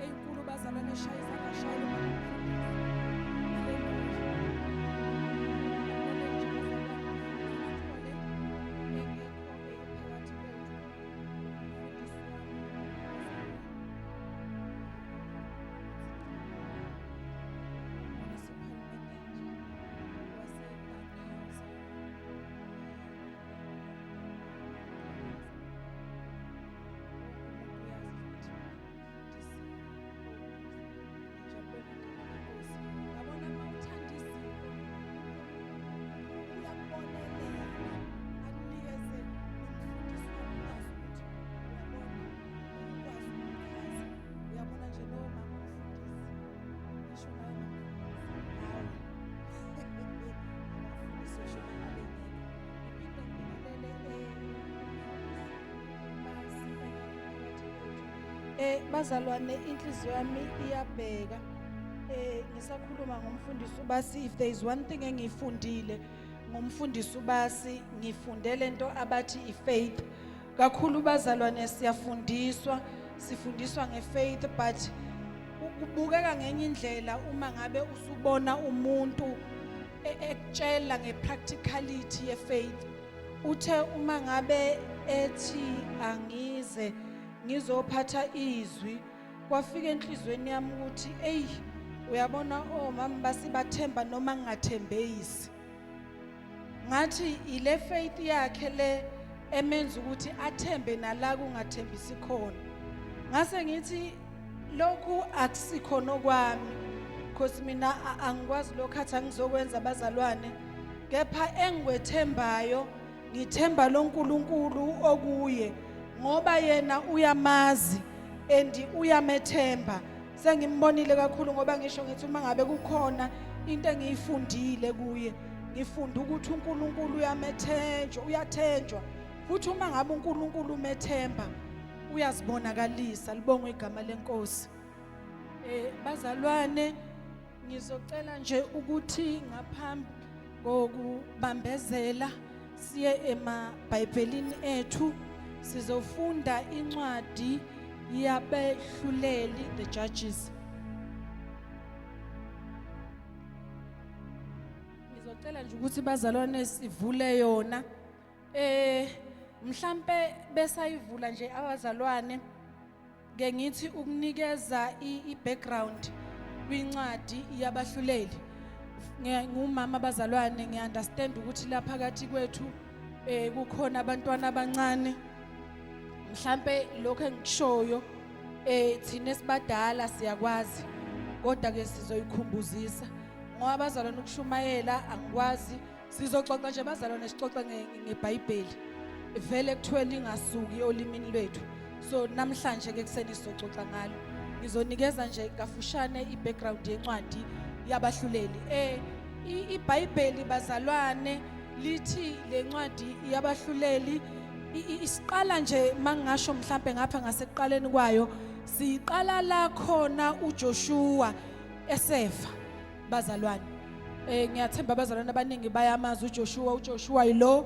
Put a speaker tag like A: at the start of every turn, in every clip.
A: Ey'nkulu bazalwane shaya izandla shayela ubaba umfundisi. Haleluya. Acknowledge bazalwane sithole engekho phakathi kwethu umfundisi wami bazalwane. Municipal manager wase-Dannhauser. Umuntu uyazi ukuthi umfundisi ngijabule ngegama lenkosi. Yabona uma uthanda izinto uNkulunkulu uyakubonelela akunikeze nomfundisi ongakwazi ukuthi uyabona ukwazi ukuchaza. Uyabona nje lowo mama umfundisi ngisho nawe mama nawe akafundisi usho ngabe ngekho. Ngiphinde ngibingelele bazalwane inhliziyo yami iyabheka ngisakhuluma ngomfundisi uBasi. If there is one thing engiyifundile ngomfundisi uBasi, ngifunde lento abathi ifaith. Kakhulu bazalwane siyafundiswa, sifundiswa ngefaith, but kubukeka ngenye indlela uma ngabe usubona umuntu ekutshela ngepracticality yefaith. Uthe uma ngabe ethi angize ngizophatha izwi, kwafika enhlizweni yami ukuthi eyi uyabona omama basibathemba noma ngingathembeyisi. Ngathi ile faith yakhe le emenza ukuthi athembe nala kungathembisi khona. Ngase ngithi lokhu akusikhona okwami, because mina angikwazi lokhu athi angizokwenza bazalwane, kepha engikwethembayo ngithemba loNkulunkulu okuye, ngoba yena uyamazi and uyamethemba. Sengimbonile kakhulu, ngoba ngisho ngithi uma ngabe kukhona into engiyifundile kuye, ngifunda ukuthi uNkulunkulu uyamethenjwa, uyathenjwa, futhi uma ngabe uNkulunkulu umethemba uyazibonakalisa. Libongwe igama lenkosi. Bazalwane ngizocela nje ukuthi ngaphambi kokubambezela siye emaBhayibhelini ethu, sizofunda incwadi yabehluleli, the Judges. Ngizocela nje ukuthi bazalwane sivule yona. Mhlambe besayivula nje abazalwane, ke ngithi ukunikeza i-background kwincwadi yabahluleli. Ngumama abazalwane, ngiunderstand ukuthi la phakathi kwethu kukhona abantwana abancane. Mhlambe lokho engikushoyo thina esibadala siyakwazi, kodwa ke sizoyikhumbuzisa ngoba abazalwane ukushumayela angikwazi. Sizoxoxa nje bazalwane, sixoxe ngeBhayibheli, vele kuthiwe lingasuki olimini lwethu. So namhlanje ke kuseni sizoxoxa ngalo. Ngizonikeza nje kafushane i-background yencwadi yabahluleli. IBhayibheli bazalwane lithi lencwadi yabahluleli isiqala nje, mangingasho mhlambe ngapha ngasekuqaleni kwayo, siqala la khona uJoshua esefa bazalwane. Ngiyathemba abazalwane abaningi bayamazi uJoshua. UJoshua yilo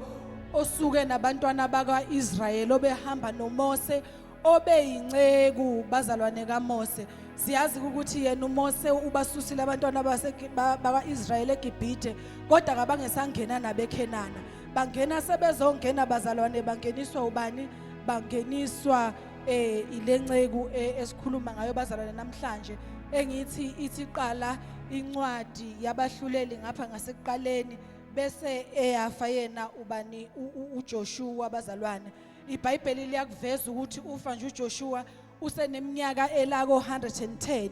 A: osuke nabantwana bakwaIsrayeli, obehamba noMose, obeyinceku bazalwane kaMose. Siyazi ukuthi yena uMose ubasusile abantwana bakwaIsrayeli eGibhithe, kodwa kabangesangena nabeKhenana. Bangena sebezongena bazalwane, bangeniswa ubani? Bangeniswa ilenceku esikhuluma ngayo bazalwane namhlanje, engithi ithi qala Incwadi yabahluleli ngapha ngasekuqaleni bese eyafa yena ubani uJoshua bazalwane. IBhayibheli liyakuveza ukuthi ufa nje uJoshua useneminyaka elako 110,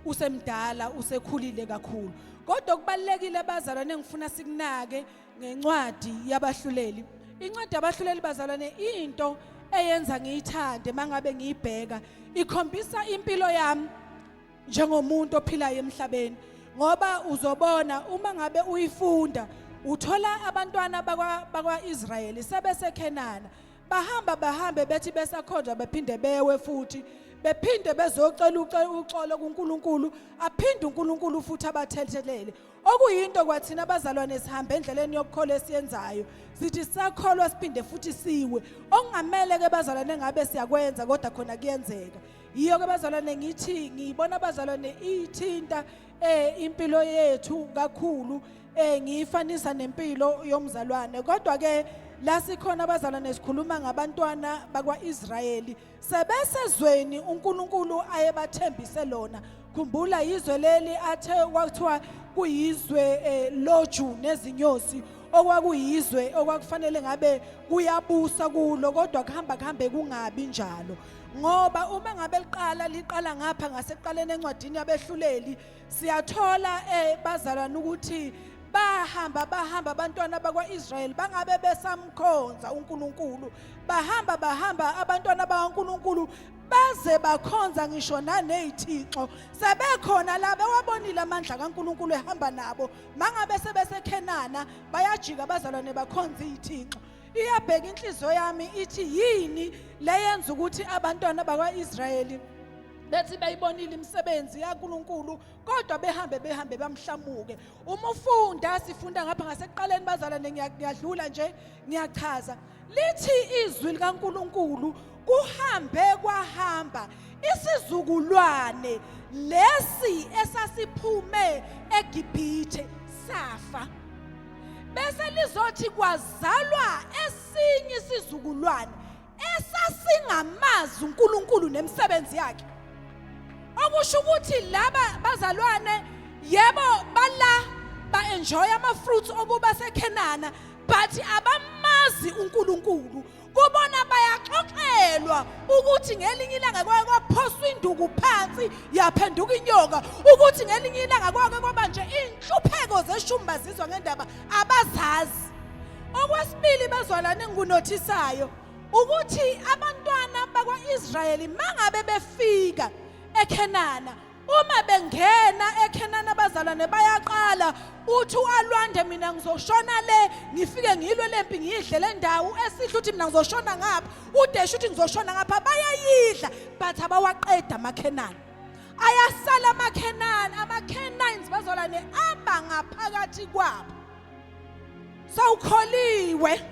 A: usemdala, usekhulile kakhulu. Kodwa kubalekile abazalwane engifuna sikunake ngencwadi yabahluleli. Incwadi yabahluleli bazalwane, into eyenza ngiyithande mangabe ngiyibheka, ikhombisa impilo yami njengomuntu ophilayo emhlabeni, ngoba uzobona uma ngabe uyifunda uthola abantwana bakwa-Israyeli sebeseKhenana, bahamba bahambe, bethi besakhonjwa bephinde bewe futhi, bephinde bezocela uxolo kuNkulunkulu, aphinde uNkulunkulu futhi abathethelele. Okuyinto kwathina abazalwane sihambe endleleni yokukholwa esiyenzayo, sithi sisakholwa siphinde futhi siwe, okungamele ke bazalwane ngabe siyakwenza, kodwa khona kuyenzeka. Yiyo ke bazalwane ngithi ngiyibona bazalwane ithinta impilo yethu kakhulu, ngiyifanisa nempilo yomzalwane. Kodwa ke la sikhona abazalwane sikhuluma ngabantwana bakwaIsrayeli sebesezweni uNkulunkulu ayebathembise lona. Khumbula izwe leli athe kwathiwa kuyizwe loju nezinyosi, okwakuyizwe okwakufanele ngabe kuyabusa kulo, kodwa kuhamba kuhambe kungabi njalo. Ngoba uma ngabe liqala liqala ngapha ngasekuqaleni encwadini yabehluleli, siyathola bazalwane ukuthi bahamba bahamba abantwana bakwaIsrayeli bangabe besamkhonza uNkulunkulu. Bahamba bahamba abantwana bakaNkulunkulu baze bakhonza ngisho nanezithixo. Sebekhona la bewabonile amandla kaNkulunkulu ehamba nabo, mangabe sebeseKhenana bayajika abazalwane bakhonza izithixo. Iyabheka inhliziyo yami ithi yini leyenza ukuthi abantwana bakwaIsrayeli bethi bayibonile imisebenzi yaNkulunkulu kodwa behambe behambe bamhlamuke. Uma ufunda, sifunda ngapha ngasekuqaleni bazalwane, ngiyadlula nje ngiyachaza. Lithi izwi likaNkulunkulu kuhambe kwahamba isizukulwane lesi esasiphume eGibhithe safa, bese lizothi kwazalwa esinye isizukulwane esasingamazi uNkulunkulu nemisebenzi yakhe. Okusho ukuthi laba bazalwane, yebo, bala ba-enjoy ama-fruits okuba seKhenana, but abamazi uNkulunkulu. Kubona bayaxoxelwa ukuthi ngelinye ilanga kwake kwaphoswa induku phansi yaphenduka inyoka, ukuthi ngelinye ilanga kwake kwaba nje inhlupheko zeshumi bazizwa ngendaba abazazi. Okwesibili bazalwane engikunothisayo ukuthi abantwana bakwa-Israyeli mangabe befika eKhenana, uma bengena eKhenana abazalwane bayaqala uthi uAlwande mina ngizoshona le, ngifike ngilwe lempi ngiyidle le ndawo, esihle uthi mina ngizoshona ngapha, uDesha uthi ngizoshona ngapha, bayayidla but abawaqeda amaKhenana. Ayasala amaKhenana, amaKenines bazalwane aba ngaphakathi kwabo. Sawukholiwe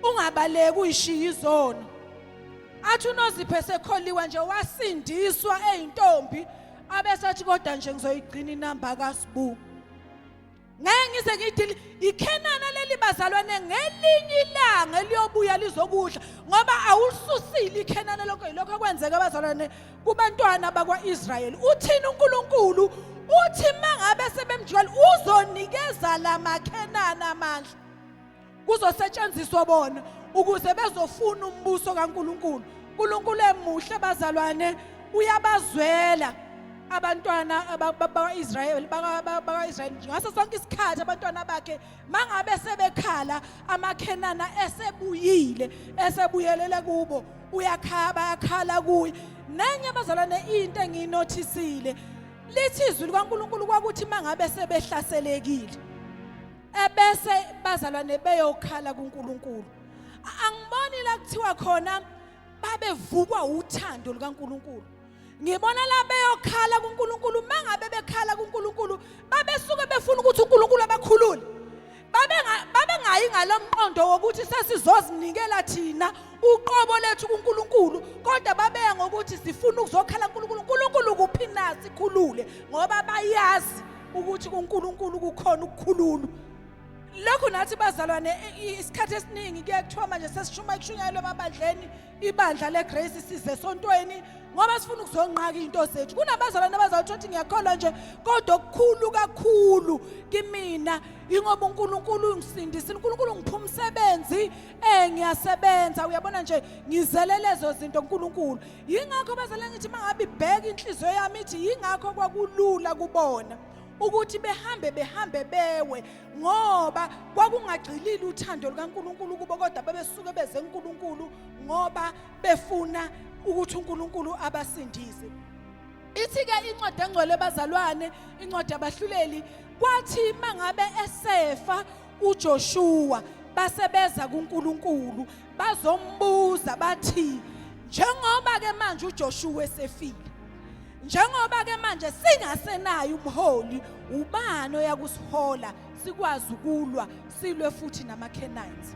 A: ungabaleki uyishiya izono. Athi uNozipho esekholiwe nje wasindiswa eyintombi, abesethi kodwa nje ngizoyigcina inamba kaSibu, ngeke ngize ngithi iKhenana leli bazalwane ngelinye ilanga eliyobuya lizokudla, ngoba awulisusile iKhenana. Lokho yilokho okwenzeka abazalwane kubantwana bakwa-Israyeli. Uthini uNkulunkulu? Uthi mangabe sebemjwayele uzonikeza lamakhenana amandla, kuzosetshenziswa bona ukuze bezofuna umbuso kaNkulunkulu. uNkulunkulu emuhle bazalwane, uyabazwela abantwana bakwa-Israyeli bakwa-Israyeli ngaso sonke isikhathi. Abantwana bakhe mangabe sebekhala amaKhenana esebuyile, esebuyelele kubo, uyakhala, bayakhala kuye. Nenye abazalwane into engiyinothisile, lithi izwi likaNkulunkulu kwakuthi mangabe sebehlaselekile ebese bazalwane beyokhala kuNkulunkulu. Angiboni la kuthiwa khona babevukwa uthando lukaNkulunkulu. Ngibona la beyokhala kuNkulunkulu, mangabe bekhala kuNkulunkulu babesuke befuna ukuthi uNkulunkulu abakhulule. Babengayi ngalomqondo wokuthi sesizozinikela thina uqobo lethu kuNkulunkulu, kodwa babeya ngokuthi sifuna ukuzokhala kuNkulunkulu, uNkulunkulu kuphi na, sikhulule, ngoba bayazi ukuthi kuNkulunkulu kukhona ukukhululwa. Lokhu nathi bazalwane isikhathi esiningi kuye kuthiwa manje sesishuma kushunyayelwa emabandleni, ibandla leGrace size esontweni Ngoba sifuna ukuzonqaka into zethu. Kunabazalwane abazawuthi ukuthi ngiyakholwa nje kodwa okukhulu kakhulu kimina ingoba uNkulunkulu ungisindisile, uNkulunkulu ungipha umsebenzi, ngiyasebenza. Uyabona nje ngizele lezo zinto uNkulunkulu. Yingakho bazalwane ngithi mangabe ibheka inhliziyo yami ithi yingakho kwakulula kubona ukuthi behambe behambe bewe, ngoba kwakungagxilile uthando lukaNkulunkulu kubo, kodwa babesuke beze kuNkulunkulu ngoba befuna ukuthi uNkulunkulu abasindise. Ithi ke incwadi engcwele bazalwane, incwadi yabahluleli, kwathi mangabe esefa uJoshua basebeza kuNkulunkulu bazombuza bathi, njengoba ke manje uJoshua esefile, njengoba ke manje singasenayo umholi, ubani oyakusihola sikwazi ukulwa silwe futhi namaKenites?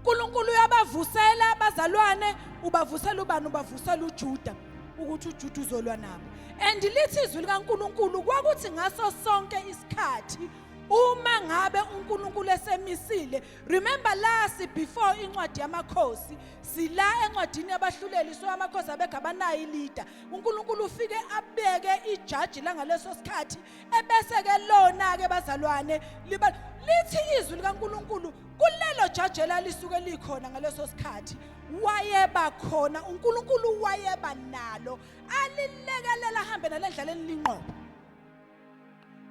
A: uNkulunkulu uyabavusela abazalwane, ubavusela ubani? Ubavusela uJuda, ukuthi uJuda uzolwa nabo. And lithi izwi likaNkulunkulu kwakuthi ngaso sonke isikhathi uma ngabe uNkulunkulu esemisile, remember last before incwadi yamakhosi, sila encwadini yabahluleli, so amakhosi abekho abanayo ileader. uNkulunkulu ufike abeke ijaji langaleso sikhathi, ebese ke lona ke bazalwane liba lithi izwi likaNkulunkulu kulelo jaji elalisuke likhona ngaleso sikhathi, wayeba khona uNkulunkulu, wayeba nalo alilekelela hambe nalendlaleni linqobo.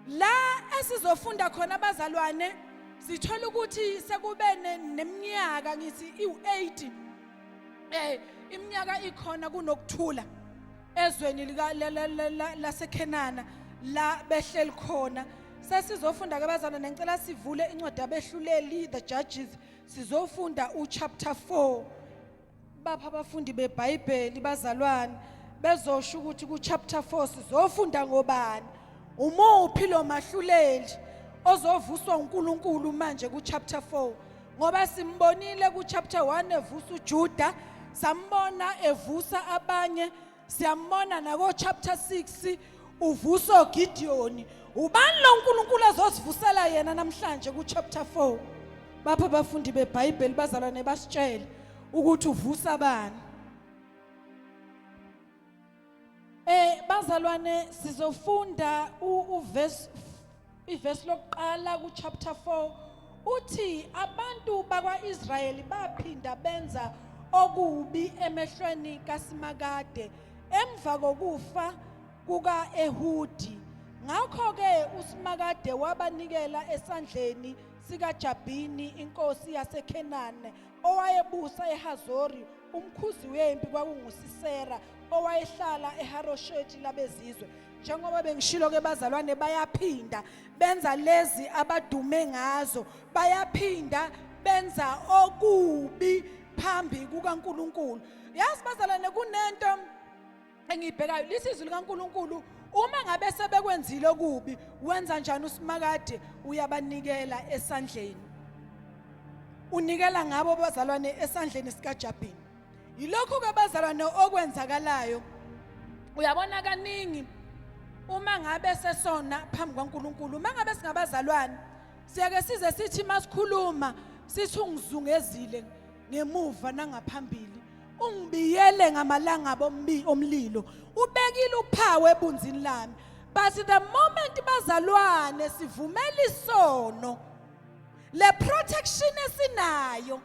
A: La esizofunda khona abazalwane sithola ukuthi sekube neminyaka ngithi iu8, iminyaka ikhona kunokuthula ezweni lika laseKhenana la behleli khona. Sesizofunda ke bazalwane, ngicela sivule incwadi yabehluleli, the Judges, sizofunda uchapter 4. Bapha abafundi beBhayibheli bazalwane bezosho ukuthi ku chapter 4 sizofunda ngobani, umuphi lo mahluleli ozovuswa uNkulunkulu manje ku chapter 4, ngoba simbonile ku chapter 1 evusa uJuda, sambona evusa abanye, siyambona nako chapter 6 uvusa uGideon. Ubani lo uNkulunkulu azosivusela yena namhlanje ku chapter 4? Bapha abafundi beBhayibheli bazalwane basitshele ukuthi uvusa bani. Bazalwane sizofunda uverse, iverse lokuqala ku chapter 4. Uthi abantu bakwaIsrayeli baphinda benza okubi emehlweni kaSimakade emva kokufa kukaEhudi. Ngakho ke uSimakade wabanikela esandleni sikaJabhini inkosi yaseKhenane owayebusa eHazori. Umkhuzi wempi kwakunguSisera owayehlala eHarosheti labezizwe. Njengoba bengishilo ke bazalwane, bayaphinda benza lezi abadume ngazo, bayaphinda benza okubi phambi kukaNkuluNkulu. Yazi bazalwane, kunento engiyibhekayo, lisizwi likaNkuluNkulu, uma ngabe sebekwenzile okubi, wenza njani uSimakade? Uyabanikela esandleni, unikela ngabo bazalwane esandleni sikaJabhini. Yilokhu ke bazalwane okwenzakalayo. Uyabona kaningi uma ngabe sesona phambi kwaNkuluNkulu, uma ngabe singabazalwane, siyake size sithi masikhuluma sithi ungizungezile ngemuva nangaphambili, ungibiyele ngamalangabi omlilo, ubekile uphawu ebunzini lami. But the moment bazalwane sivumela isono, le protection esinayo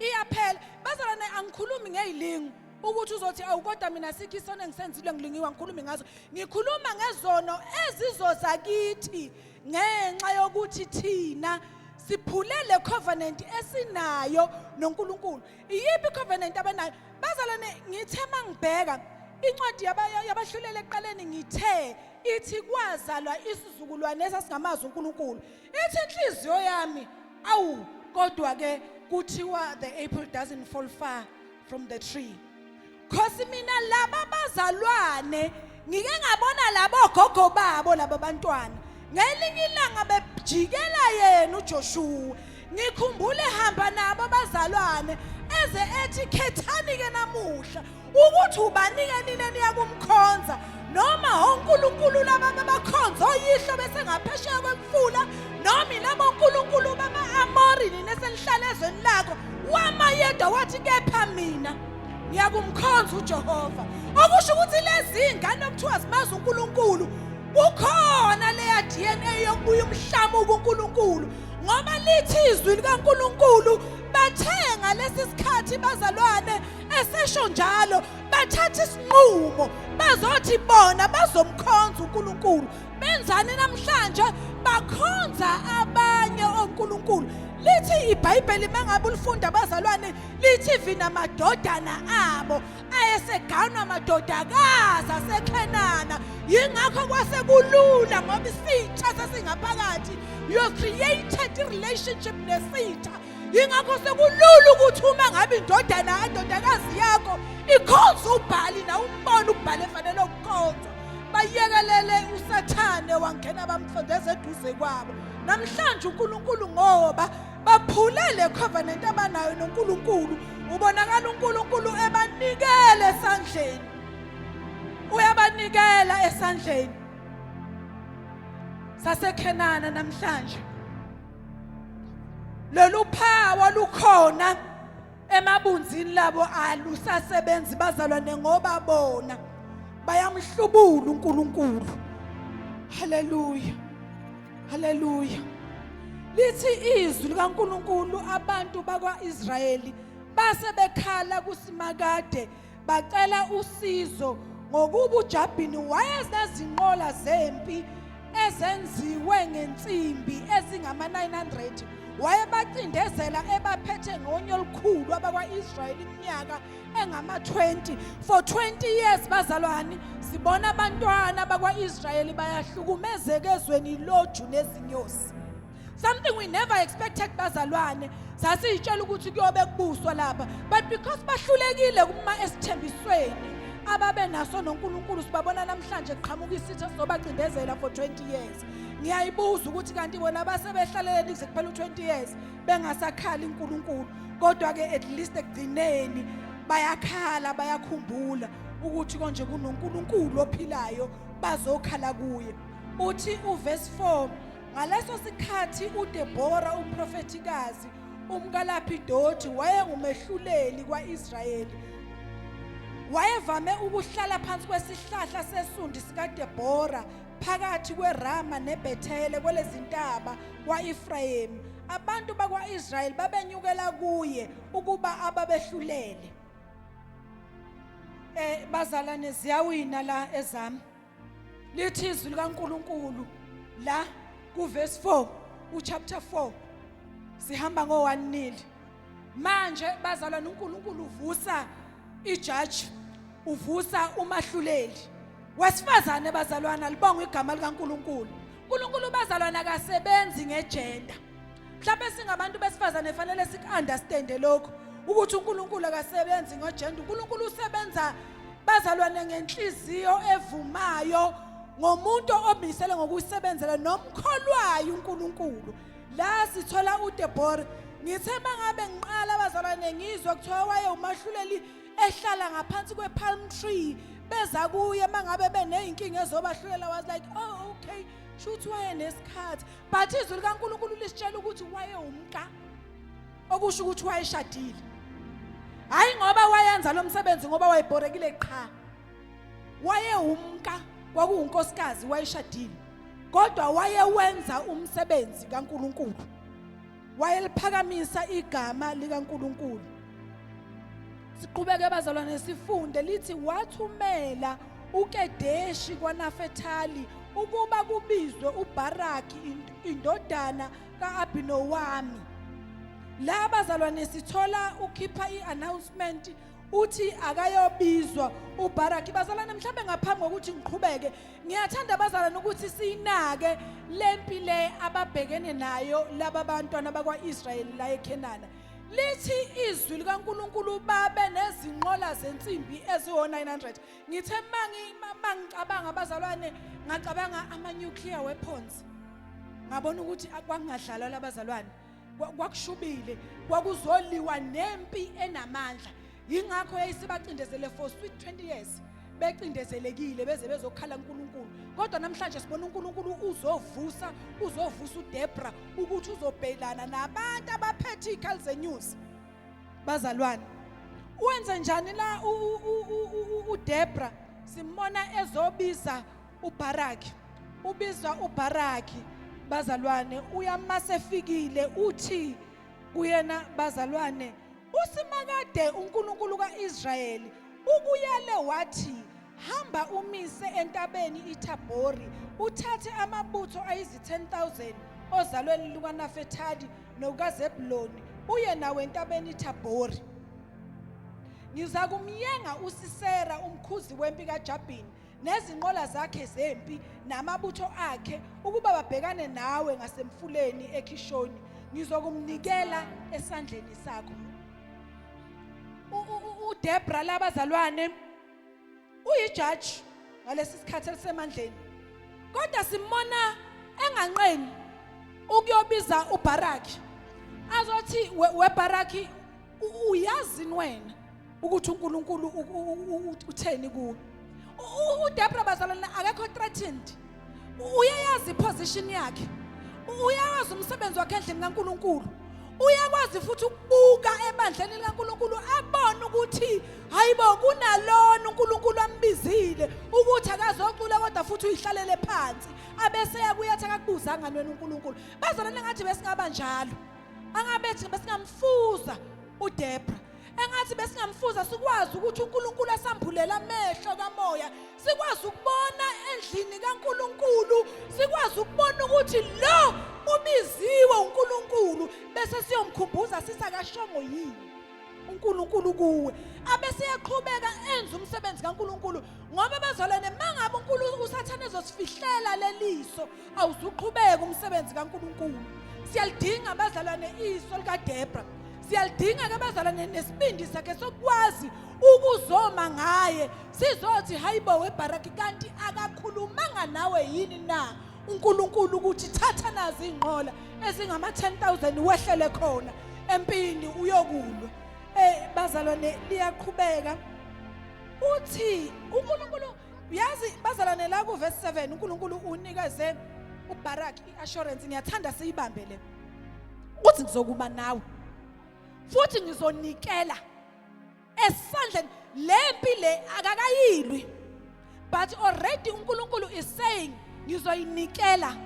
A: iyaphela. Bazalwane, angikhulumi ngezilingo ukuthi uzothi awu kodwa mina sikho isono engisenzile ngilingiwa, ngikhulumi ngazo. Ngikhuluma ngezono ezizoza kithi ngenxa yokuthi thina siphule le covenant esinayo noNkulunkulu. Iyiphi covenant abanayo bazalwane? Ngithe mangibheka incwadi yabahluleli ekuqaleni, ngithe ithi kwazalwa isizukulwane esasingamazi uNkulunkulu. Ithi inhliziyo yami awu kodwa ke kuthiwa the apple doesn't fall far from the tree. Cause mina laba bazalwane ngike ngabona labo gogo babo laba bantwana ngelinye ilanga bejikela yena uJoshua, ngikhumbule hamba nabo bazalwane, eze ethi khethani ke namuhla ukuthi ubanike nina niyakumkhonza, noma onkulunkulu laba babakhonza oyihlo bese ngaphesheya kwemfula, noma ilabo onkulunkulu bama-Amori nina esenihlala ezweni lakho. Wama yedwa wathi kepha mina Ngiyakumkhonza uJehova. Okusho ukuthi lezi ingane okuthiwa zimazi uNkulunkulu, kukhona leya DNA yokubuya umhlamuko uNkulunkulu, ngoba lithi izwi likaNkulunkulu bathenga lesi sikhathi bazalwane esesho njalo, bathatha isinqumo bazothi bona bazomkhonza uNkulunkulu. Benzani namhlanje? Bakhonza abanye onkulunkulu. Lithi iBhayibheli mangabe ulifunda bazalwane, lithi vina amadodana abo ayeseganwa amadodakazi aseKhenana. Yingakho kwase kulula, ngoba isitha sesingaphakathi. You have created a relationship nesitha. Yingakho sekulula ukuthi uma ngabe indodana andodakazi yakho ikhonza uBhali, na umbona uBhali efanele ukukhonzwa, bayekelele uSathane wangena bamfundeza eduze kwabo. Namhlanje uNkulunkulu, ngoba baphule le covenant abanayo noNkulunkulu, ubonakala uNkulunkulu ebanikele esandleni, uyabanikela esandleni saseKhenana. Namhlanje lolu phawu lukhona emabunzini labo alusasebenzi bazalwane, ngoba bona bayamhlubula uNkulunkulu. Haleluya, haleluya. Lithi izwi likaNkulunkulu, abantu bakwaIsrayeli base bekhala kuSimakade bacela usizo, ngokuba uJabhini wayenezinqola zempi ezenziwe ngensimbi ezingama-900, wayebacindezela ebaphethe ngonya olukhulu abakwa-Israyeli iminyaka engama-20. For 20 years bazalwane, sibona abantwana bakwa-Israyeli bayahlukumezeka ezweni loju nezinyosi, something we never expected bazalwane. Sasiyitshela ukuthi kuyobe kubuswa lapha, but because bahlulekile kuma esithembisweni ababe naso noNkulunkulu, sibabona namhlanje qhamuka isitha sizobacindezela for 20 years. Ngiyayibuza ukuthi kanti bona basebehlaleleni kuze kuphela u20 years bengasakhali uNkulunkulu? Kodwa ke at least ekugcineni bayakhala, bayakhumbula ukuthi konje kunoNkulunkulu ophilayo, bazokhala kuye. Uthi uverse 4, ngaleso sikhathi uDebora umprofethikazi umkaLapidoti wayengumehluleli kwaIsrayeli. Wayevame ukuhlala phansi kwesihlahla sesundi sikaDebora phakathi kweRama neBethele kwelezintaba kwaEfrayimi. Abantu bakwaIsrayeli babenyukela kuye ukuba ababehlulele. Bazalwane, ziyawina la ezami. Lithi izwi likaNkuluNkulu la kuverse 4, uchapter 4, sihamba ngo 1 nil manje bazalwane. uNkulunkulu uvusa ijaji, uvusa umahluleli wesifazane bazalwana. Libonga igama likaNkuluNkulu. uNkulunkulu bazalwana akasebenzi ngegender. Mhlawumbe singabantu besifazane fanele siku-understande lokho, ukuthi uNkulunkulu akasebenzi ngogender. uNkulunkulu usebenza bazalwane ngenhliziyo evumayo, ngomuntu omisele ngokusebenzela nomkholwayo uNkulunkulu. La sithola uDebora. Ngithe mangabe ngiqala abazalwane ngizwa kuthiwa waye umahluleli ehlala ngaphansi kwe-palm tree, beza kuye mangabe beney'nkinga ezobahlulela. Was like, oh okay, shuthi wayenesikhathi. But izwi likaNkulunkulu lisitshela ukuthi wayewumka, okusho ukuthi wayeshadile. Hayi ngoba wayenza lo msebenzi ngoba wayebhorekile, qha, wayewumka, kwakuwunkosikazi, wayeshadile, kodwa wayewenza umsebenzi kaNkulunkulu, wayeliphakamisa igama likaNkulunkulu. Siqhubeke bazalwane sifunde. Lithi wathumela uKedeshi kwaNafetali ukuba kubizwe uBaraki indodana kaAbinowami. La bazalwane sithola ukhipha iannouncement, uthi akayobizwa uBaraki. Bazalwane, mhlambe ngaphambi kokuthi ngiqhubeke, ngiyathanda bazalwane ukuthi siyinake lempi le ababhekene nayo laba bantwana bakwaIsrayeli la eKhenana. Lithi izwi likaNkuluNkulu babe nezinqola zensimbi eziwo-900. Ngithe mangicabanga abazalwane, ngacabanga ama-nuclear weapons, ngabona ukuthi kwakungadlalwa labazalwane, kwakushubile, kwakuzoliwa nempi enamandla. Yingakho yayisibacindezele for sweet 20 years, becindezelekile beze bezokhala uNkulunkulu. Kodwa namhlanje sibona uNkulunkulu uzovusa uDebra ukuthi uzobhelana nabantu abaphethe izikhali zenews bazalwane. Wenze njani la uDebra? Simbona ezobiza uBaraki. Ubizwa uBaraki bazalwane, uyamasefikile uthi kuyena bazalwane, uSimakade uNkulunkulu kaIsrayeli ukuyale wathi, hamba umise entabeni iThabori, uthathe amabutho ayizi-10,000 ozalweni lukaNafetali nokaZebuloni, uye nawo entabeni iThabori. Ngiza kumyenga uSisera umkhuzi wempi kaJabhini nezinqola zakhe zempi namabutho akhe ukuba babhekane nawe ngasemfuleni eKhishoni, ngizokumnikela esandleni sakho. UDebra labazalwane uyijaji ngalesi sikhathi elisemandleni, kodwa simbona enganqeni ukuyobiza uBaraki azothi, weBaraki, uyazi wena ukuthi uNkulunkulu utheni kuwe? UDebra bazalwane akekho threatened, uyayazi iposition yakhe, uyawazi umsebenzi wakhe endlini kaNkulunkulu, uyakwazi futhi ukubuka ebandleni likaNkulunkulu abone ukuthi hayibo, kunalona uNkulunkulu ambizile ukuthi akazocula, kodwa futhi uyihlalele phansi, abese yakuya athi akakubuzanga wena uNkulunkulu. Bazalwane, ngathi besingaba njalo, angabethi besingamfuza uDebra, engathi besingamfuza, sikwazi ukuthi uNkulunkulu asambulela amehlo kamoya, sikwazi ukubona endlini kaNkulunkulu, sikwazi ukubona ukuthi lo ubiziwe uNkulunkulu, bese siyomkhumbuza sithi akashongo yini uNkulunkulu kuwe, abese yaqhubeka enza umsebenzi kaNkulunkulu. Ngoba bazalwane, mangabe uNkulunkulu uSathane ezosifihlela leliso, awuzuqhubeka umsebenzi kaNkulunkulu. Siyalidinga bazalwane iso likaDebra, siyalidinga ke bazalwane nesibindi sakhe sokwazi ukuzoma ngaye, sizothi hayibo weBaraki, kanti akakhulumanga nawe yini na uNkulunkulu ukuthi thatha nazi inqola ezingama 10,000 wehlele khona empini uyokulwa? Bazalwane, liyaqhubeka, uthi uNkulunkulu, uyazi bazalwane, la ku verse 7 uNkulunkulu unikeze uBarak iassurance. Ngiyathanda siyibambe le, uthi ngizokuba nawe futhi ngizonikela esandleni lempi le akakayilwi, but already uNkulunkulu is saying ngizoyinikela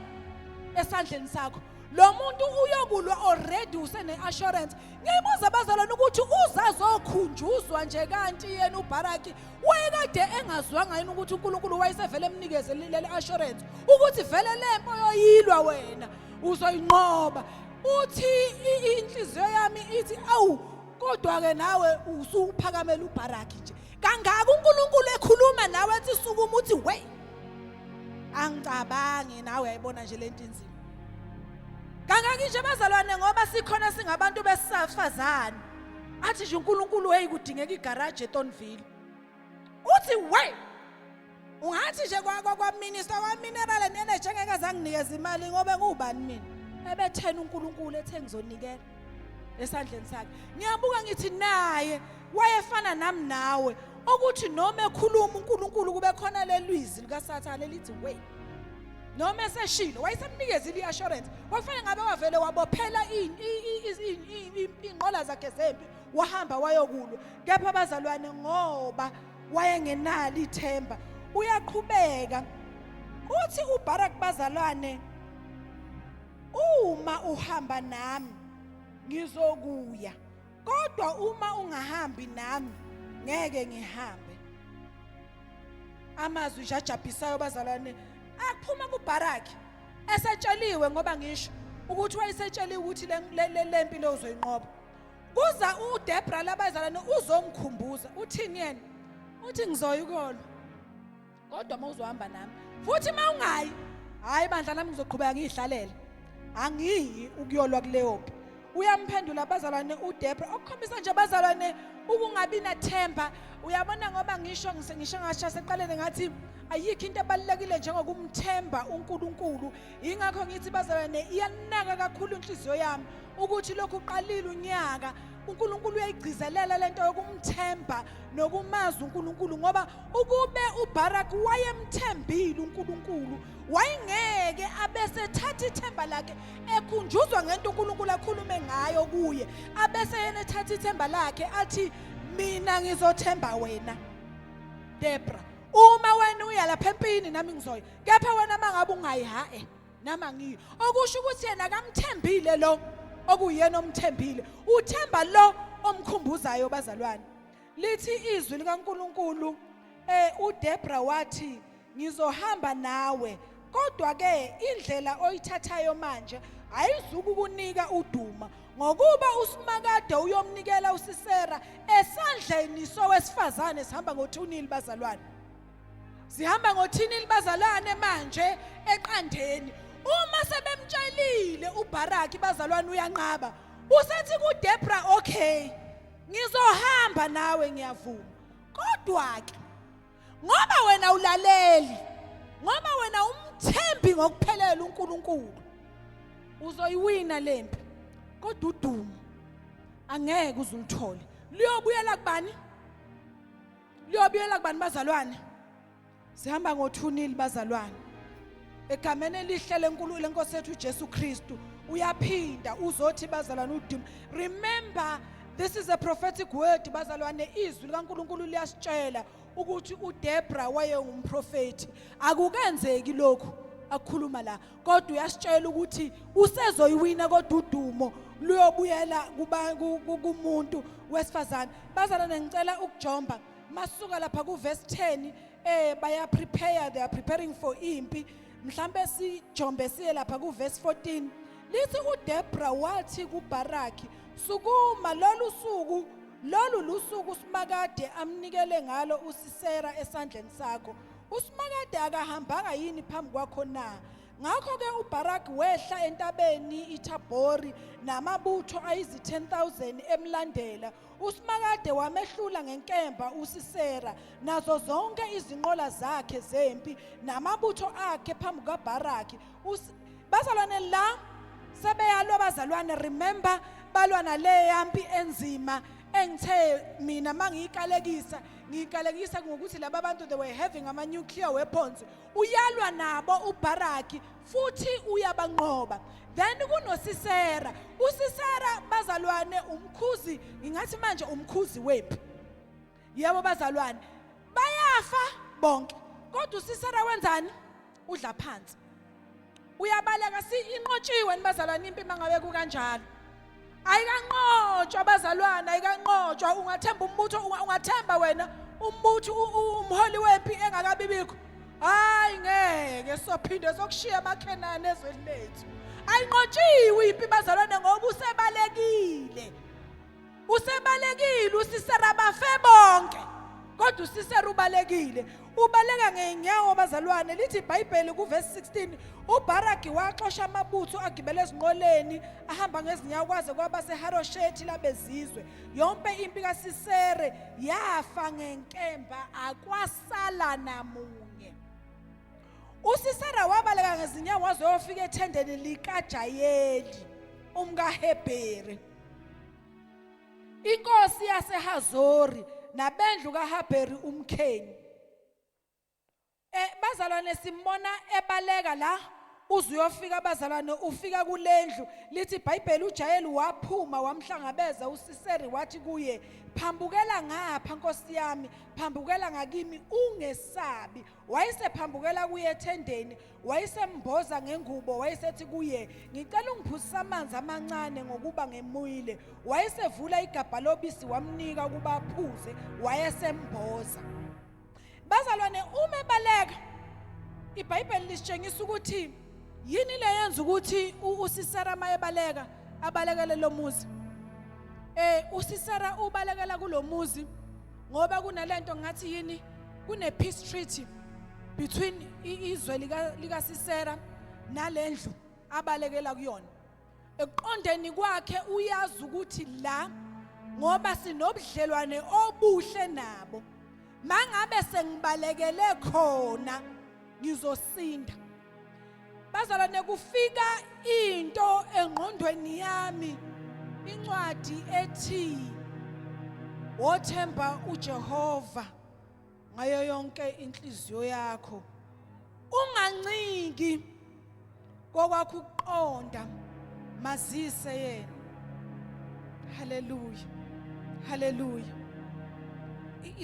A: esandleni sakho. Lo muntu uyokulwa already usene assurance. Ngibuza bazalwane ukuthi uzazokhunjuzwa nje kanti yena uBaraki wayekade engazwanga yini ukuthi uNkulunkulu wayesevele emnikeze leli assurance ukuthi vele lempo yoyilwa wena uzoyinqoba? Uthi inhliziyo yami ithi awu, kodwa ke nawe usuphakamela uBaraki nje kangaka, uNkulunkulu ekhuluma nawe ethi sukuma, uthi we angicabangi nawe uyayibona nje lento inzima kangaki nje bazalwane, ngoba sikhona singabantu besifazane, athi nje uNkulunkulu hey, kudingeka igaraji eThornville, uthi we ungathi nje kwa minister wa mineral and energy engeke azanginikeza imali ngoba ngubani mina, ebethena uNkulunkulu ethe ngizonikela esandleni sakhe. Ngiyabuka ngithi naye wayefana nami nawe, ukuthi noma ekhuluma uNkulunkulu kube khona lelwizi likaSathane elithi we, noma eseshilo wayesemnikezile i-assurance, kwakufanele ngabe wavele wabophela iy'nqola zakhe zempi wahamba wayokulwa. Kepha abazalwane, ngoba wayengenalo ithemba, uyaqhubeka uthi uBarak, bazalwane, uma uhamba nami ngizokuya, kodwa uma ungahambi nami ngeke ngihambe. Amazwi nje ajabhisayo bazalwane aphuma kuBaraki esetsheliwe, ngoba ngisho ukuthi wayesetsheliwe ukuthi le lempi lo uzoyinqoba. Kuza uDebra labazalwane uzongikhumbuza, uthini yena? Uthi ngizoya ukolwa, kodwa uma uzohamba nami, futhi uma ungayi, hayi bandla lami, ngizoqhubeka ngiyihlalele, angiyi ukuyolwa kuleyo mpi. Uyamphendula abazalwane uDebra, okukhombisa nje abazalwane ukungabi nathemba. Uyabona, ngoba ngisho ngisho ngasho seqaleni ngathi ayikho into ebalulekile njengokumthemba uNkulunkulu. Ingakho ngithi bazalwane, iyanaka kakhulu inhliziyo yami ukuthi lokhu uqalile unyaka, uNkulunkulu uyayigcizelela lento yokumthemba nokumazi uNkulunkulu, ngoba ukube uBarak wayemthembile uNkulunkulu, wayengeke abese ethatha ithemba lakhe ekhunjuzwa ngento uNkulunkulu akhulume ngayo kuye, abese yena ethatha ithemba lakhe athi Mina ngizothemba wena Debra. Uma wena uya lapha empini nami ngizoya. Kepha wena mangabe ungayi ha eh nami angiyi. Okusho ukuthi yena akamthembile lo okuyena omthembile. Uthemba lo omkhumbuzayo bazalwane. Lithi izwi likaNkuluNkulu eh uDebra wathi ngizohamba nawe kodwa ke indlela oyithathayo manje ayizukukunika uduma ngokuba uSimakade uyomnikela uSisera esandleni sowesifazane. Sihamba ngothunili bazalwane, sihamba ngothinili bazalwane manje eqandeni. Uma sebemtshelile uBaraki bazalwane, uyanqaba, usethi kuDebra, okay, ngizohamba nawe, ngiyavuma, kodwa ke ngoba wena ulaleli, ngoba wena umthembi ngokuphelele uNkulunkulu, uzoyiwina lempi, kodwa udumo angeke uzuluthole, luyobuyela kubani? Luyobuyela kubani bazalwane? Sihamba ngothunili bazalwane, egameni elihle lenkulu lenkosi yethu uJesu Kristu. Uyaphinda uzothi bazalwane udumo, remember this is a prophetic word bazalwane. Izwi likaNkuluNkulu liyasitshela ukuthi uDebra wayengumprofeti. Akukenzeki lokhu akukhuluma la, kodwa uyasitshela ukuthi usezoyiwina, kodwa udumo luyobuyela kuba kumuntu wesifazane. Bazalwane, ngicela ukujomba masuka lapha ku verse 10. Baya prepare, they are preparing for impi. Mhlambe sijombe siye lapha ku verse 14. Lithi uDebra wathi kuBaraki, sukuma, lolu suku lolu lusuku uSimakade amnikele ngalo uSisera esandleni sakho. USimakade akahambanga yini phambi kwakho na? Ngakho-ke uBaraki wehla entabeni iThabhori namabutho ayizi-10,000 emlandela. USimakade wamehlula ngenkemba uSisera nazo zonke izinqola zakhe zempi namabutho akhe phambi kukaBaraki. Bazalwane, la sebeyalwa bazalwane. Remember, balwa nale yampi enzima engithe mina mangiyikalekisa, ngiyikalekisa ngokuthi laba bantu they were having ama nuclear weapons. Uyalwa nabo uBaraki futhi uyabanqoba. Then kunoSisera. USisera bazalwane umkhuzi, ngingathi manje umkhuzi wempi. Yebo bazalwane, bayafa bonke, kodwa uSisera wenzani? Udla phansi, uyabaleka. Si inqotshiwe nibazalwane impi mangabe kukanjalo? Ayikanqotshwa bazalwane, ayikanqotshwa. Ungathemba umbutho, ungathemba wena umbutho, umholi wempi engakabibikho? Hayi ngeke, sophinde sokushiya amakhenani ezweni lethu. Ayinqotshiwe impi bazalwane, ngoba usebalekile, usebalekile uSisera. Bafe bonke, kodwa uSisera ubalekile, ubaleka ngeenyawo bazalwane. Lithi iBhayibheli kuverse 16, uBaraki waxosha amabutho agibele ezinqoleni ahamba ngezinyawo kwaze kwaba seHaroshethi labezizwe. Yonke impi kaSisere yafa ngenkemba, akwasala namunye. USisera wabaleka ngezinyawo waze wayofika ethendeni likaJayeli umkaHebheri, inkosi yaseHazori, nabendlu kaHabheri umKheni. Bazalwane, simbona ebaleka la uze uyofika bazalwane, ufika kulendlu. Lithi iBhayibheli uJayeli waphuma wamhlangabeza uSiseri, wathi kuye, phambukela ngapha nkosi yami, phambukela ngakimi, ungesabi. Wayesephambukela kuye ethendeni, wayesemboza ngengubo. Wayesethi kuye, ngicela ungiphuzise amanzi amancane, ngokuba ngemuyile. Wayesevula igabha lobisi, wamnika ukuba aphuze, wayesemboza. Bazalwane, uma ebaleka, iBhayibheli lisitshengisa ukuthi yini le yenza ukuthi uSisera mayebaleka abalekele lo muzi. USisera ubalekela kulomuzi ngoba kunalento ngathi yini, kune peace treaty between izwe lika Sisera nalendlu abalekela kuyona. Ekuqondeni kwakhe uyazi ukuthi la ngoba sinobudlelwane obuhle nabo, mangabe sengibalekele khona ngizosinda. Bazalwane, kufika into engqondweni yami, incwadi ethi wothemba uJehova ngayo yonke inhliziyo yakho, unganciki kokwakho ukuqonda, mazise yena. Haleluya, haleluya.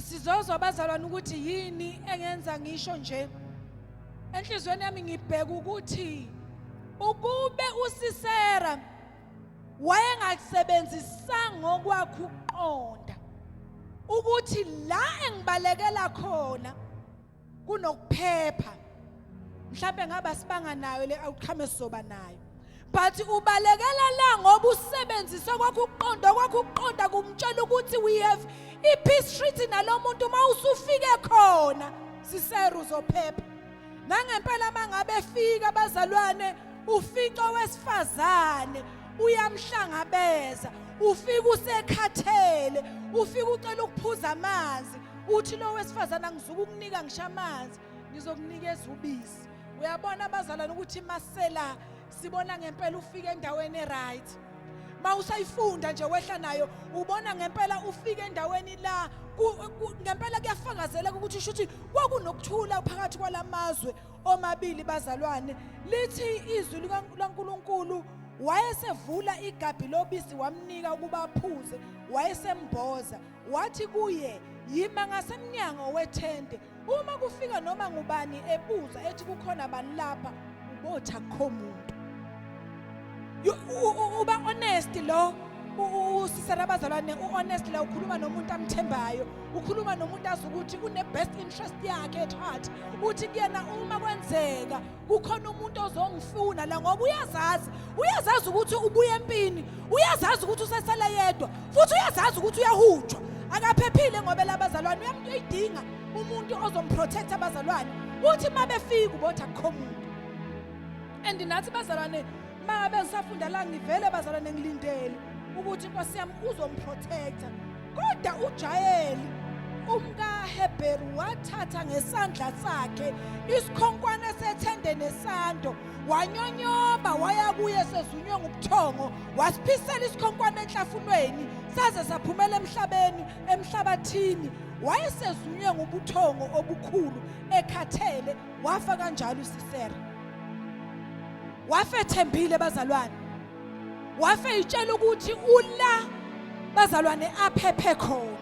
A: Sizozwa abazalwane ukuthi yini engenza ngisho nje. Enhliziyweni yami ngibheka ukuthi ukube uSisera wayengakusebenzisanga okwakhe ukuqonda ukuthi la engibalekela khona kunokuphepha, mhlawumbe ngaba sibanga nayo le outcome esizoba nayo. But ubalekela la ngoba usebenzise kwakho ukuqonda, kwakho ukuqonda kumtshela ukuthi we have i-peace treaty nalo muntu. Uma usufike khona, Sisera, uzophepha. Nangempela mangabe efika, abazalwane, ufica owesifazane uyamhlangabeza. Ufika usekhathele, ufika ucela ukuphuza amanzi. Uthi lo wesifazane, "Angizukukunika ngisho amanzi, ngizokunikeza ubisi." Uyabona abazalwane ukuthi masela sibona ngempela ufika endaweni eright. Mawusayifunda nje wehla nayo, ubona ngempela ufika endaweni la ngempela kuyafakazeleka ukuthi usho ukuthi kwakunokuthula phakathi kwalamazwe omabili. Bazalwane, lithi izwi likaNkuluNkulu, wayesevula igabhi lobisi, wamnika ukuba aphuze, wayesemboza. Wathi kuye, "Yima ngasemnyango wethende. Uma kufika noma ngubani ebuza ethi kukhona bani lapha, ubothi akukho muntu." Uba honest lo uSisera, abazalwane. U-honest la, ukhuluma nomuntu amthembayo, ukhuluma nomuntu azi ukuthi une-best interest yakhe at heart. Uthi kuyena, "Uma kwenzeka kukhona umuntu ozongifuna la," ngoba uyazazi, uyazazi ukuthi ubuya empini, uyazazi ukuthi usesele yedwa, futhi uyazazi ukuthi uyahutshwa, akaphephile, ngoba labazalwane uyayidinga umuntu ozomprotect. Abazalwane, uthi uma befika ubothi akukho muntu. And nathi bazalwane, mangabe ngisafunda la, ngivele bazalwane ngilindele ukuthi inkosi yami uzomprotecta. Kodwa uJayeli umkaHebheru wathatha ngesandla sakhe isikhonkwane sethende nesando, wanyonyoba waya kuye sezunywe ngubuthongo, wasiphisela isikhonkwane enhlafunweni saze saphumela emhlabeni, emhlabathini. Wayesezunywe ngubuthongo obukhulu, ekhathele. Wafa kanjalo uSisera. Wafa ethembile, bazalwane. Wafe itshela ukuthi ula, bazalwane, aphephe khona,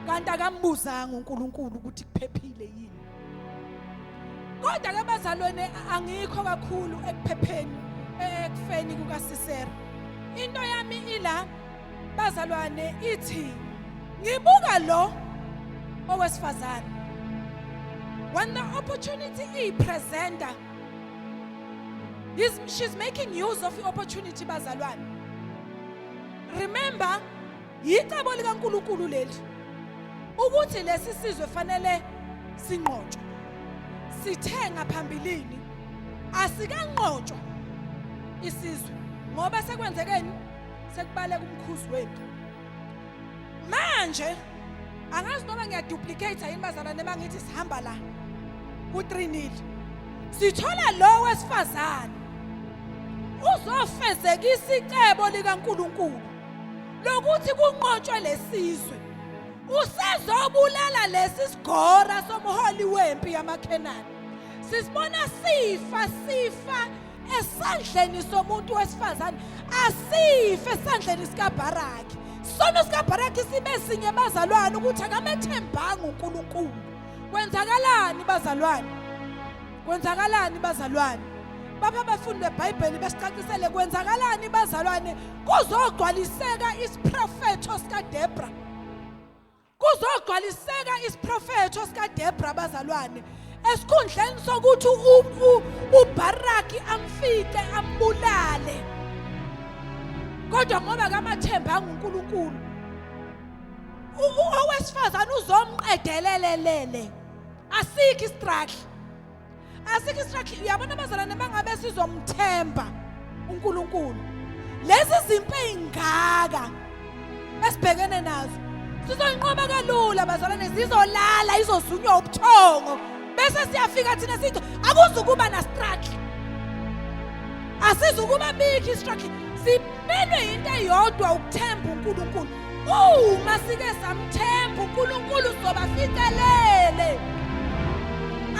A: kanti akambuzanga uNkulunkulu ukuthi kuphephile yini. Kodwa ke bazalwane, angikho kakhulu ekuphepheni, ekufeni kukaSisera. Into yami ila, bazalwane, ithi ngibuka lo owesifazane, when the opportunity ipresenta, she's making use of the opportunity. Bazalwane, remember, yicebo likaNkuluNkulu leli ukuthi lesi sizwe fanele sinqotshwe. Sithe ngaphambilini asikanqotshwa isizwe ngoba sekwenzekeni, sekubaleka umkhuzi wethu. Manje angazi noma ngiyaduplicate yini, bazalwane, bangithi sihamba la ku-3 nil, sithola lo wesifazane uzofezekisa icebo likaNkuluNkulu lokuthi kunqotshwe lesizwe. Usezobulala lesi sigora somholi wempi yamaKhenani. Sisibona sifa, sifa esandleni somuntu wesifazane, asife esandleni sikaBharaki. Sono sikaBharaki sibe sinye, bazalwane, ukuthi akamethembanga uNkulunkulu. Kwenzakalani, bazalwane? Kwenzakalani, bazalwane? Bapha abafundi beBhayibheli besicacisele kwenzakalani, bazalwane. Kuzogcwaliseka isiprofetho sikaDebra, kuzogcwaliseka isiprofetho sikaDebra, bazalwane. Esikhundleni sokuthi uBaraki amfice ambulale, kodwa ngoba kamathembanga uNkulunkulu, owesifazane uzomqedelelelele. Asikho istruggle, asikho istruggle. Uyabona abazalwane, bangabe sizomthemba uNkulunkulu, lezi zimpi ezingaka esibhekene nazo sizoyinqoba kalula, bazalwane. Zizolala, izozunywa ubuthongo, bese siyafika thina sithi akuzukuba na struggle, asizukuba bikho istruggle. Simelwe into eyodwa, ukuthemba uNkulunkulu. Uma sike samthemba uNkulunkulu, sizobaficelele,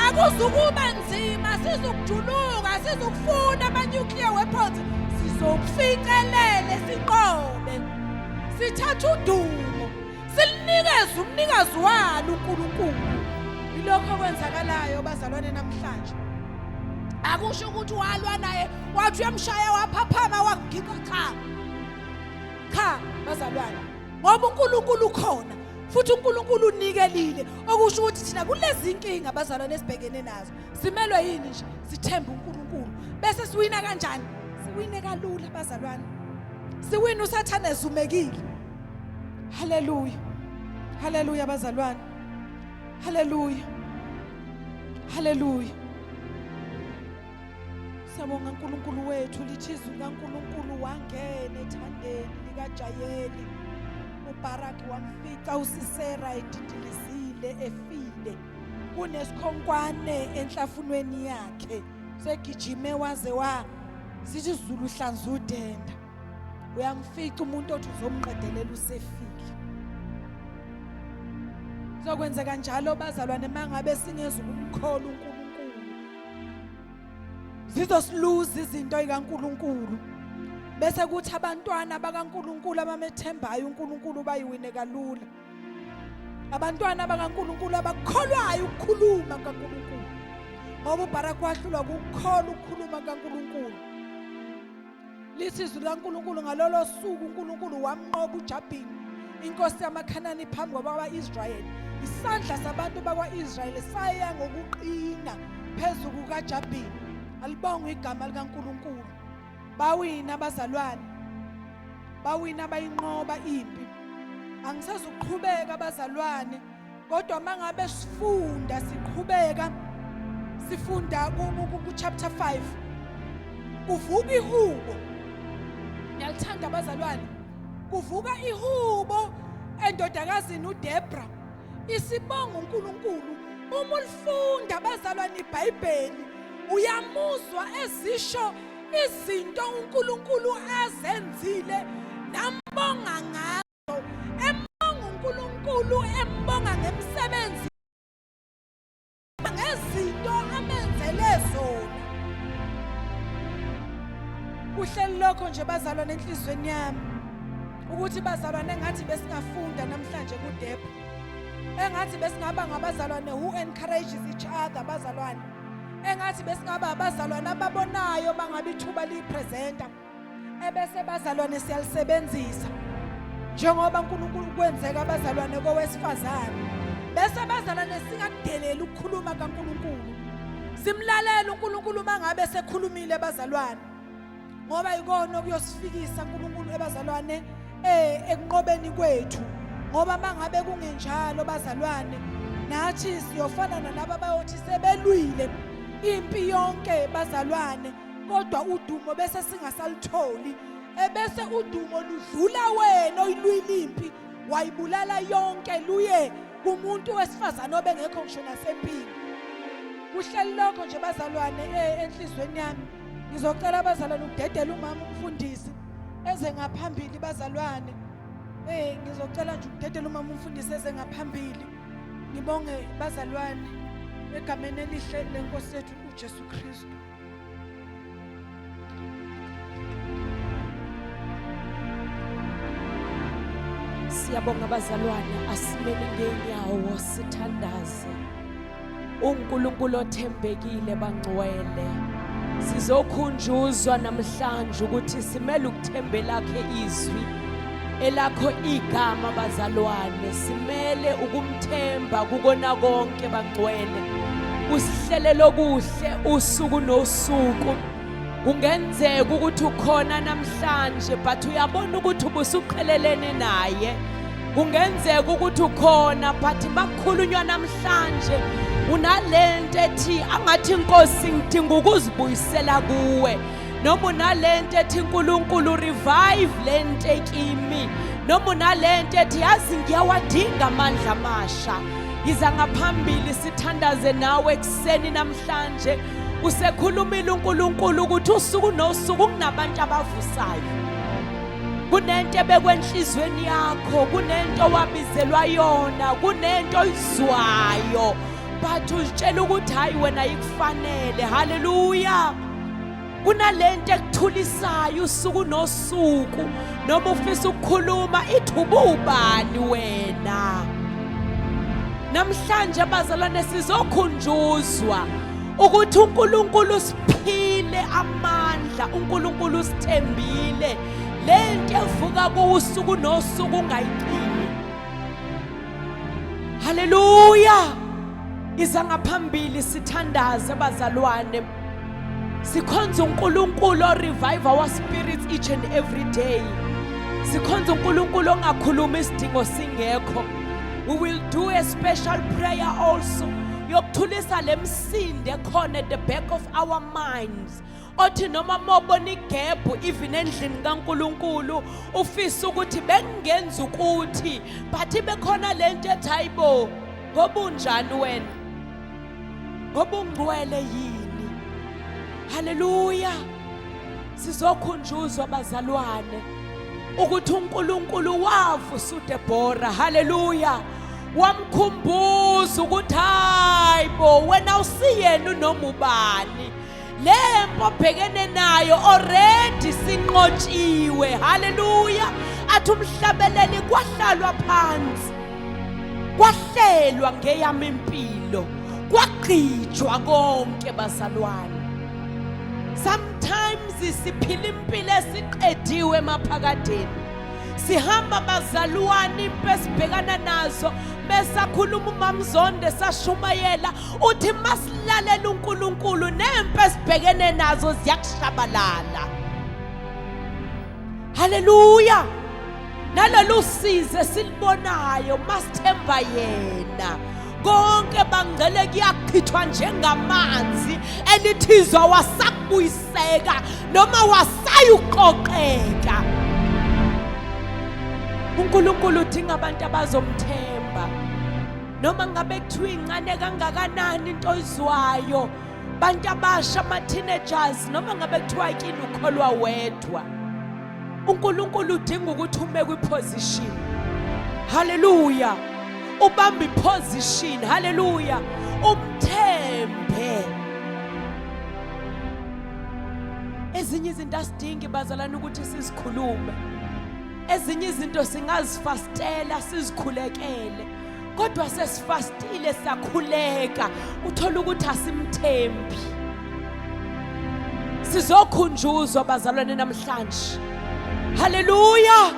A: akuzukuba nzima. Sizukujuluka, sizukufuna ama-nuclear weapons, sizokuficelele, sinqobe, sithatha udumo. Silinikeze umnikazi walo uNkulunkulu. Ilokho okwenzakalayo bazalwane namhlanje. Akusho ukuthi walwa naye wathi uyamshaya waphaphama wagiqa cha. Cha bazalwane. Ngoba uNkulunkulu ukhona futhi uNkulunkulu unikelile okusho ukuthi thina kulezi inkinga bazalwane esibhekene nazo simelwe yini nje sithembe uNkulunkulu bese siwina kanjani siwine kalula bazalwane siwina usathane ezumekile haleluya haleluya bazalwane haleluya haleluya Siyabonga uNkulunkulu wethu lithi izwi likaNkulunkulu wangena ethandeni likaJayeli uBaraki wamfica uSisera edindilizile efile kunesikhonkwane enhlafunweni yakhe segijime waze wa sithi izulu hlanza udenda uyamfica umuntu othi uzomqedelela usefile kuzokwenzeka njalo bazalwane mangabe singezukumkhola uNkulunkulu zizosiluza izinto zikaNkuluNkulu bese kuthi abantwana bakaNkuluNkulu abamethembayo uNkulunkulu bayiwine kalula abantwana bakaNkuluNkulu abakholwayo ukukhuluma kaNkuluNkulu ngoba uBharak wahlulwa ukukholwa ukukhuluma kaNkuluNkulu Lithi izwi likaNkulunkulu ngalolo suku uNkulunkulu wamnqoba uJabhini inkosi yamaKhanani phambi kwabakwa-Israyeli. Isandla sabantu bakwa-Israyeli saya ngokuqina phezu kukaJabhini. Alibongwe igama likaNkulunkulu. Bawina abazalwane, bawina bayinqoba impi. Angisezukuqhubeka abazalwane kodwa mangabe sifunda siqhubeka sifunda ku chapter 5 kuvuka ihubo ngiyalithanda abazalwane kuvuka ihubo endodakazini uDebra isibonga uNkulunkulu uma ulifunda abazalwane iBhayibheli uyamuzwa ezisho izinto uNkulunkulu azenzile nambonga ngazo embonga uNkulunkulu embonga ngemisebenzi ngezinto amenzele zona kuhleli lokho nje bazalwane enhlizweni yami ukuthi bazalwane engathi besingafunda namhlanje kuDebra engathi besingaba ngabazalwane who encourages each other bazalwane engathi besingaba abazalwane ababonayo mangabe ithuba liyipresenta ebese bazalwane siyalisebenzisa njengoba uNkulunkulu kwenzeka abazalwane kowesifazane bese abazalwane singakudeleli ukukhuluma kaNkulunkulu simlalela uNkulunkulu mangabe sekhulumile bazalwane ngoba ikona okuyosifikisa uNkulunkulu ebazalwane eh ekunqobeni kwethu ngoba mangabe kungenjalo bazalwane nathi siyofana nalaba bayothi sebelwile impi yonke bazalwane kodwa udumo bese singasalutholi ebese udumo ludlula wena oyilwile impi wayibulala yonke luye kumuntu wesifazane obengekho ngisho nasempini kuhleli lokho nje bazalwane eh, enhlizweni yami ngizocela abazalwane ukudedela umama umfundisi eze ngaphambili bazalwane eh ngizocela nje ukudedela umama umfundisi eze ngaphambili ngibonge bazalwane egameni elihle lenkosi yethu uJesu Kristu
B: Siyabonga bazalwane asimeni ngeenyawo sithandaze. UNkulunkulu othembekile bangcwele. Sizokhunjuzwa namhlanje ukuthi simele ukuthembelakhe izwi elakho igama bazalwane simele ukumthemba kukona konke bangcwele usihlelele okuhle usuku nosuku kungenzeka ukuthi ukhona namhlanje but uyabona ukuthi ubusuqhelelene naye kungenzeka ukuthi ukhona but makukhulunywa namhlanje unalento ethi angathi inkosi ngidinga ukuzibuyisela kuwe noma unalento ethi uNkulunkulu revive lento ekimi noma unalento ethi yazi ngiyawadinga amandla amasha yiza ngaphambili sithandaze nawe ekuseni namhlanje usekhulumile uNkulunkulu ukuthi usuku nosuku kunabantu abavusayo kunento ebekwe enhlizweni yakho kunento owabizelwa yona kunento oyizwayo but uzitshela ukuthi hayi wena ayikufanele haleluya. Kunalento ekuthulisayo usuku nosuku, noma ufisa ukukhuluma ithi ubani wena. Namhlanje bazalwane sizokhunjuzwa ukuthi uNkulunkulu usiphile amandla, uNkulunkulu usithembile. Lento evuka kusuku nosuku ungayicimi. Haleluya! Iza ngaphambili sithandaze bazalwane. Sikhonza uNkulunkulu o revive our spirits each and every day. Sikhonza uNkulunkulu ongakhuluma isidingo singekho. We will do a special prayer also yokuthulisa lemsinde ekhona at the back of our minds. Othi noma mobona igebhu even endlini kaNkulunkulu ufisa ukuthi bengingenza ukuthi, but ibekhona lento ethi hayibo, ngoba unjani wena, ngoba ungcwele yini. Haleluya! Sizokhunjuzwa bazalwane ukuthi uNkulunkulu wavusa uDebora. Haleluya! Wamkhumbuza ukuthi hayibo, wena usiyena unoma ubani, lempo obhekene nayo already sinqotshiwe. Haleluya! Athi umhlabeleli kwahlalwa phansi, kwahlelwa ngeyami impilo, kwagqitshwa konke bazalwane. Sometimes siphila impilo esiqediwe emaphakadeni, sihamba bazalwane impi esibhekana nazo. Besakhuluma uMamzonde sashumayela, uthi masilalela uNkulunkulu nempi esibhekene nazo ziyakushabalala. Haleluya! Nalolu size silibonayo masithemba yena, konke bangcele kuyachithwa njengamanzi elithizwa, wasakubuyiseka noma wasayuqoqeka. uNkulunkulu udinga abantu abazomthemba, noma ngabe kuthiwa incane kangakanani into oyizwayo. Bantu abasha, ama-teenagers, noma ngabe kuthiwa kini ukholwa wedwa, uNkulunkulu udinga ukuthi ume kwiposition. Haleluya! Ubambe iposition. Haleluya! Umthembe. Ezinye izinto asidingi bazalwane ukuthi sizikhulume, ezinye izinto singazifastela sizikhulekele, kodwa sesifastile sakhuleka uthola ukuthi asimthembi. Sizokhunjuzwa bazalwane namhlanje. Haleluya!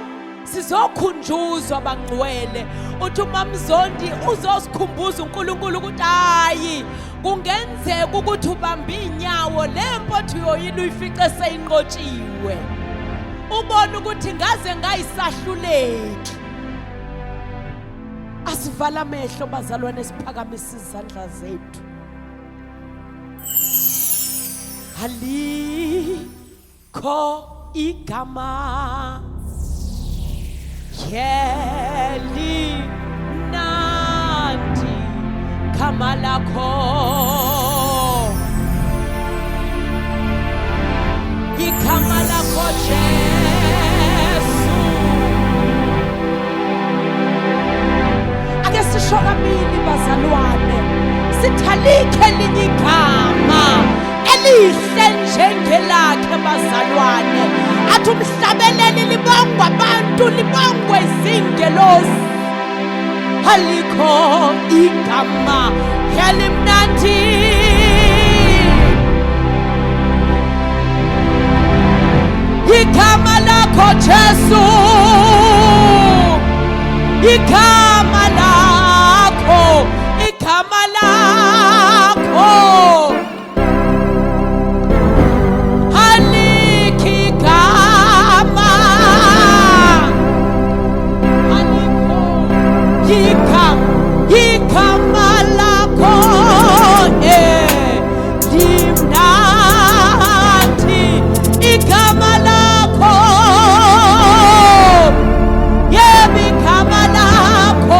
B: Sizokhunjuzwa bangcwele. Uthi uMamzondi uzosikhumbuza uNkulunkulu ukuthi hayi, kungenzeka ukuthi ubambe inyawo lempo uyoyila uyifice seyinqotshiwe, ubone ukuthi ngaze ngayisahluleki. Asivala amehlo bazalwane, siphakamisa izandla zethu. Alikho igama yelimnandi gama lakho, igama lakho Jesu. Ake sisho kabili bazalwane, sithalikhe elinye igama elihle njengelakhe bazalwane. Athi umhlabeleli libongwa abantu, libongwe izingelosi. Alikho igama elimnandi, igama lakho Jesu, igama lakho, igama lakho. Alikho igama, alikho igama, igama lakho limnandi, igama lakho, yebo igama lakho.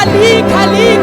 B: Alikho, alikho.